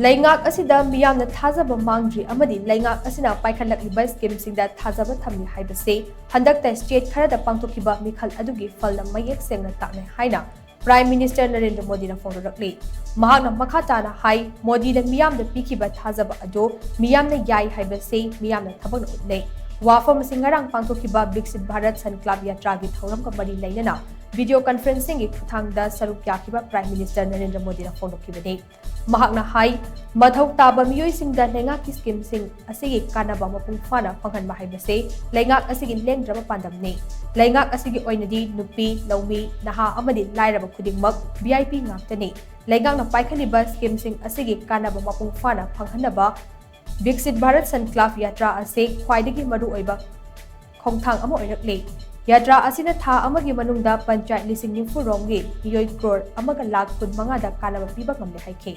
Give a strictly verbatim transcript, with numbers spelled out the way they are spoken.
ꯂꯩꯉꯥꯛ ꯑꯁꯤꯗ ꯃꯤꯌꯥꯝꯅ ꯊꯥꯖꯕ ꯃꯥꯡꯗ꯭ꯔꯤ ꯑꯃꯗꯤ ꯂꯩꯉꯥꯛ ꯑꯁꯤꯅ ꯄꯥꯏꯈꯠꯂꯛꯂꯤꯕ scheme ꯁꯤꯡꯗ ꯊꯥꯖꯕ ꯊꯝꯂꯤ ꯍꯥꯏꯕꯁꯤ ꯍꯟꯗꯛꯇ state ꯈꯔꯗ ꯄꯥꯡꯊꯣꯛꯈꯤꯕ ꯃꯤꯈꯜ ꯑꯗꯨꯒꯤ ꯐꯜꯅ ꯃꯌꯦꯛ ꯁꯦꯡꯅ ꯇꯥꯛꯅꯩ ꯍꯥꯏꯅ Prime Minister ꯅꯔꯦꯟꯗ꯭ꯔ ꯃꯣꯗꯤꯅ ꯐꯣꯡꯗꯣꯔꯛꯂꯤ꯫ ꯃꯍꯥꯛꯅ ꯃꯈꯥ ꯇꯥꯅ ꯍꯥꯏ, ꯃꯣꯗꯤꯅ ꯃꯤꯌꯥꯝꯗ ꯄꯤꯈꯤꯕ ꯊꯥꯖꯕ ꯑꯗꯨ ꯃꯤꯌꯥꯝꯅ ꯌꯥꯏ ꯍꯥꯏꯕꯁꯤ ꯃꯤꯌꯥꯝꯅ ꯊꯕꯛꯅ ꯎꯠꯂꯦ꯫ ꯋꯥꯐꯝ ꯑꯁꯤ ꯉꯔꯥꯡ ꯄꯥꯡꯊꯣꯛꯈꯤꯕ ꯕꯤꯛꯁꯤꯠ ꯚꯥꯔꯠ ꯁꯟꯀꯜꯞ ꯌꯥꯇ꯭ꯔꯥꯒꯤ ꯊꯧꯔꯝꯒ ꯃꯔꯤ ꯂꯩꯅꯅ video conferencing ꯒꯤ ꯈꯨꯠꯊꯥꯡꯗ ꯁꯔꯨꯛ ꯌꯥꯈꯤꯕ Prime Minister ꯅꯔꯦꯟꯗ꯭ꯔ ꯃꯣꯗꯤꯅ ꯐꯣꯡꯗꯣꯛꯈꯤꯕꯅꯤ꯫ ꯃꯍꯥꯛꯅ ꯍꯥꯏ, ꯃꯊꯧ ꯇꯥꯕ ꯃꯤꯑꯣꯏꯁꯤꯡꯗ ꯂꯩꯉꯥꯛꯀꯤ scheme ꯁꯤꯡ ꯑꯁꯤꯒꯤ ꯀꯥꯟꯅꯕ ꯃꯄꯨꯡ ꯐꯥꯅ ꯐꯪꯍꯟꯕ ꯍꯥꯏꯕꯁꯤ ꯂꯩꯉꯥꯛ ꯑꯁꯤꯒꯤ ꯂꯦꯡꯗ꯭ꯔꯕ ꯄꯥꯟꯗꯝꯅꯤ꯫ ꯂꯩꯉꯥꯛ ꯑꯁꯤꯒꯤ ꯑꯣꯏꯅꯗꯤ ꯅꯨꯄꯤ, ꯂꯧꯃꯤ, ꯅꯍꯥ ꯑꯃꯗꯤ ꯂꯥꯏꯔꯕ ꯈꯨꯗꯤꯡꯃꯛ V I P ꯉꯥꯛꯇꯅꯤ꯫ ꯂꯩꯉꯥꯛꯅ ꯄꯥꯏꯈꯠꯂꯤꯕ scheme ꯁꯤꯡ ꯑꯁꯤꯒꯤ ꯀꯥꯟꯅꯕ ꯃꯄꯨꯡ ꯐꯥꯅ ꯐꯪꯍꯟꯅꯕ ꯕꯤꯛꯁꯤꯠ ꯚꯥꯔꯠ ꯁꯟꯀꯜꯞ ꯌꯥꯇ꯭ꯔꯥ ꯑꯁꯤ ꯈ꯭ꯋꯥꯏꯗꯒꯤ ꯃꯔꯨꯑꯣꯏꯕ ꯈꯣꯡꯊꯥꯡ ꯑꯃ ꯑꯣꯏꯔꯛꯂꯤ꯫ ꯌꯥꯇ꯭ꯔꯥ ꯑꯁꯤꯅ ꯊꯥ ꯑꯃꯒꯤ ꯃꯅꯨꯡꯗ ꯄꯟꯆꯥꯌꯠ ꯂꯤꯁꯤꯡ ꯅꯤꯐꯨ ꯔꯣꯝꯒꯤ ꯃꯤꯑꯣꯏ ꯀ꯭ꯔꯣꯔ ꯑꯃꯒ ꯂꯥꯈ ꯀꯨꯟ ꯃꯉꯥꯗ ꯀꯥꯟꯅꯕ ꯄꯤꯕ ꯉꯝꯂꯦ ꯍꯥꯏꯈꯤ꯫